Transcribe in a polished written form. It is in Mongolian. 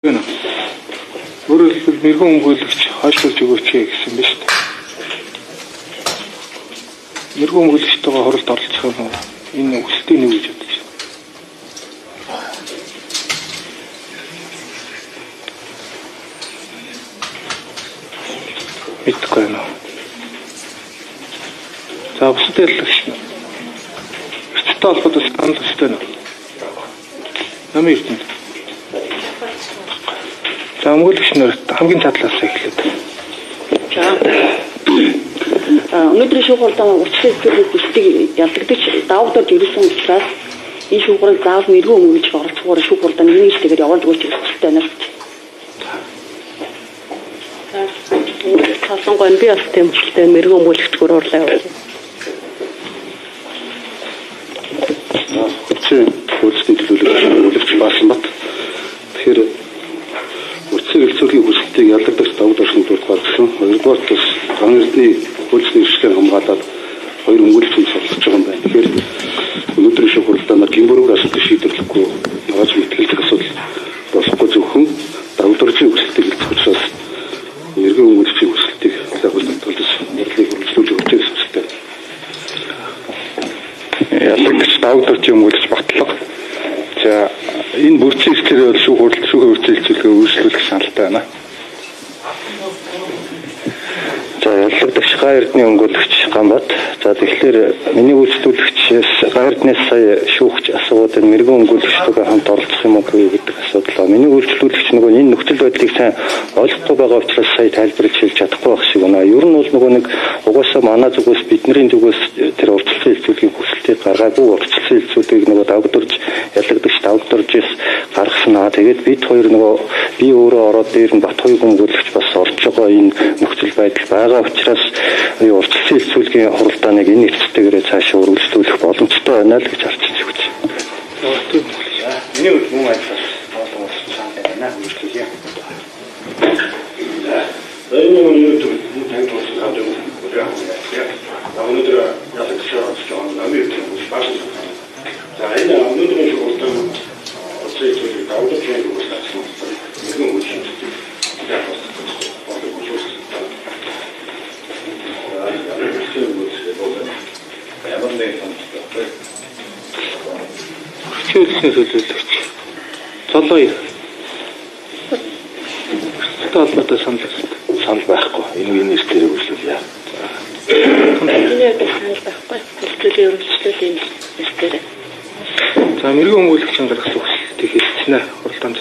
Байна. Өөрөөр хэлбэл мэргэн өмгөөлөгч хойшлуулж өгөөч гэсэн биз дээ. Мэргэн өмгөөлөгчтэйгээ хуралд оролцох юм уу? Энэ өсөлтийг нэг гэж бодож байна. Мэдэхгүй байна. За бусад ярилцлагч нь эрсдэлтэй холбоотой санал өстэй нэ. Намын эрдэнэ. За өмгөөлөгч нарт хамгийн цаатлаас эхлээд. За өнөөдрийн шүүх хурлын урьдчилан хэлцүүлгийн хүсэлтийг ялдагдаж давагдаж ирсэн учраас энэ шүүх хурлыг заавал мэрэгэн өмгөөлж оролцохоор шүүх хурлаа нэгэн хэлтэйгээр явуулж өгөөч гэж хүсэлтэй байна л гэж. Цалангой би бас тийм хүсэлтэй мэрэгэн өмгөөлөгчгөр хурлаа явуулъя. Урьдчилан хөлсний төлөөлөгч өмгөөлөгч Баасанбат. Тэгэхээр урьдчилан хэлцүүлгийн хүсэлтийг ялагдагч давагдагчны дүрд гаргасан. Хоёрдугаар тус ган эрдний хөлсний эрхчлэн хамгаалаад хоёр өмгөөлөгчөнд суралцж байгаа юм байна. Тэгэхээр өнөөдрийн шүүх хурлаанаар гинбөрөг асуудлыг шийдвэрлэхгүй ягач мэтгэлцэх асуудал болохгүй зөвхөн давагдагчийн хүсэлтийг хэлцэх учраас мэрэгэн өмгөөлөгчийн хүсэлтийг загвар татгалзаж хурлыг үргэлжлүүлж өгч гэсэн хүсэлтэй. Ялагдагч давагдагчийн өмгөөлөгч Батлага. За энэ бүрдсэн эрсдлээр бол шүүх хурал шүүхийн үржил хэлцүүлгээ үргэлжлүүлэх саналтай байна. За яллагдагч Га Эрдэнэ өмгөөлөгч Ганбат. За тэгэхээр миний үйлчлүүлэгчээс Га Эрдэнэс сая шүүгч асуугаад энэ мэрэгэн өмгөөлөгчтэйгээ хамт оролцох юм уу гэдэг асуудал. Миний үйлчлүүлэгч нөгөө энэ нөхцөл байдлыг сайн ойлгохгүй байгаа учраас сая тайлбарлаж хэлж чадахгүй байх шиг байна. Ер нь бол нөгөө нэг угаасаа манай зүгээс бидний зүгээс тэр урьдчилан хэлцүүлгийн хүсэлтийг гаргаагүй урьдчилан хэлцүүлгийг нөгөө давагдурж яллагдагч давагдуржээс гаргасан аа. Тэгээд бид хоёр нөгөө би өөрөө ороод дээр нь Батхуйг өмгөөлөгч бас орж байгаа энэ нөхцөл байдал байгаа учраас урьдчилан хэлцүүлгийн хуралдааныг энэ эрсдэлтэйгээрээ цаашаа үргэлжлүүлэх боломжтой байна л гэж харж байна. Миний хувьд мөн адилхан тоолон урьдчилан санал байна. Үргэлжлүүлье. За энэ өнөөдөр танд тулсан хавдаг өдөр авах. За өнөөдөр ялагдагч оролцож байгаа намын эрдэнэ хүмүүс баасан. За энэ өнөөдрийн шүүх хурлын урьдчилан хэлцүүлгийг давагдагчийн зүгээс гаргасан мэрэгэн өмгөөлөгчийг Ямар нэгэн саналтай. Хөрчүүлсний төлөөлөгч Золоо. Эрсдэлтэй холбоотой санал өстэй. Санал байхгүй. Энэ эрсдлийг үргэлжлүүлье. Миний хувьд санал байхгүй. Хэлцүүлгийн үргэлжлүүл энэ эрсдэлээр. За мэрэгэн өмгөөлөгчийн гаргасан хүсэлтийг хэлцэнэ. Хуралдаан